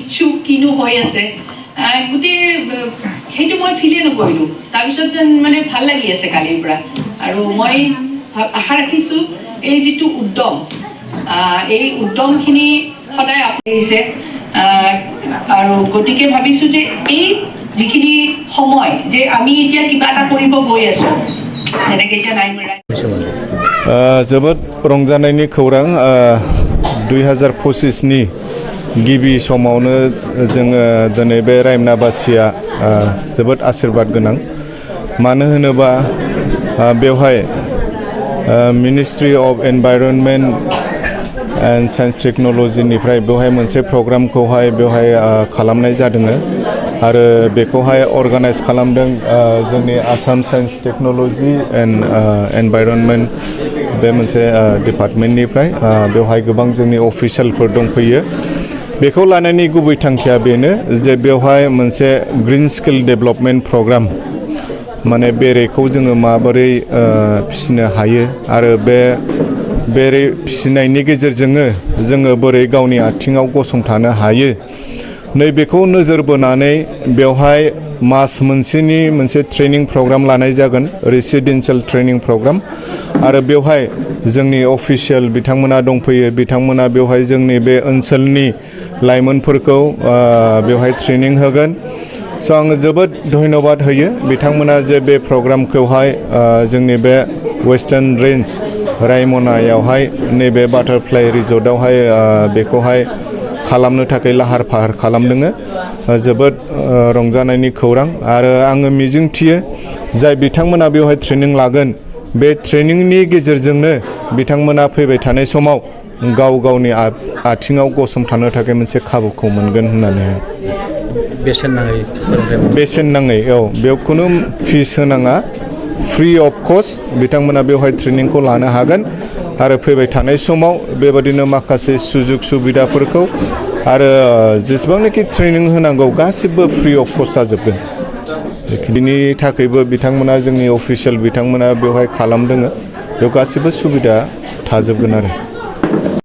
ইচ্ছুক কিনো হৈ আছে গোটেই সেইটো মই ফিলে নকৰিলোঁ তাৰপিছত মানে ভাল লাগি আছে কালিৰ পৰা আৰু মই আশা ৰাখিছোঁ এই যিটো উদ্যম এই উদ্যমখিনি সদায় আগবাঢ়িছে আৰু গতিকে ভাবিছোঁ যে এই যিখিনি সময় যে আমি এতিয়া কিবা এটা কৰিব গৈ আছোঁ যেনেকৈ এতিয়া নাইমৰা जोबोद रंजानायनि खौरां 2025 नि गिबि समावनो जोङो दिनै बे रायमनाबासिया जोबोद आशीर्बाद गोनां मानो होनोबा बेवहाय ministry of environment and science technology निफ्राय बेवहाय मोनसे प्रग्रामखौहाय बेवहाय खालामनाय जादों आरो बेखौहाय अर्गानाइज खालामदों जोंनि आसाम साइंस टेक्नोलॉजी एंड एनवायरनमेन्ट बे मोनसे डिपार्टमेन्टनिफ्राय बेवहाय गोबां जोंनि अफिसियेलफोर दंफैयो बेखौ लानायनि गुबै थांखिया बेनो जे बेवहाय मोनसे ग्रीन स्किल डेभलपमेन्ट प्रग्राम माने बेरेखौ जोङो माबोरै फिसिनो हायो आरो बे बेरे फिसिनायनि गेजेरजोंनो जोङो बोरै गावनि आथिङाव गसंथानो हायो नैबेखौ नोजोर बोनानै बेवहाय मास मोनसेनि मोनसे ट्रेनिं प्रग्राम लानाय जागोन रेसिडेन्शियेल ट्रेनिं प्रग्राम आरो बेवहाय जोंनि अफिसियेल बिथांमोना दंफैयो बिथांमोना बेवहाय जोंनि बे ओनसोलनि लाइमोनफोरखौ बेवहाय ट्रेनिं होगोन स' आङो जोबोद धन्यबाद होयो बिथांमोना जे बे प्रग्रामखौहाय जोंनि बे वेस्टार्न रेन्ज रायमनायावहाय नैबे बाटारफ्लाइ रिजर्टआवहाय बेखौहाय खालामनो थाखाय लाहार फाहार खालामदों जोबोद रंजानायनि खौरां आरो आङो मिजिंथियो जाय बिथांमोना बेवहाय ट्रेनिं लागोन बे ट्रेनिंनि गेजेरजोंनो बिथांमोना फैबाय थानाय समाव गाव गावनि आथिङाव गसंथानो थाखाय मोनसे खाबुखौ मोनगोन होननानै बेसेन नाङै औ बेयाव खुनु फिस होनाङा फ्रि अफ कस्ट बिथांमोना बेवहाय ट्रेनिंखौ लानो हागोन आरो फैबाय थानाय समाव बेबादिनो माखासे सुजुग सुबिदाफोरखौ आरो जेसेबांनाखि ट्रेनिं होनांगौ गासिबो फ्रि अफ कस्ट जाजोबगोन बिनि थाखायबो बिथांमोना जोंनि अफिसियेल बिथांमोना बेवहाय खालामदों बेयाव गासिबो सुबिदा थाजोबगोन आरो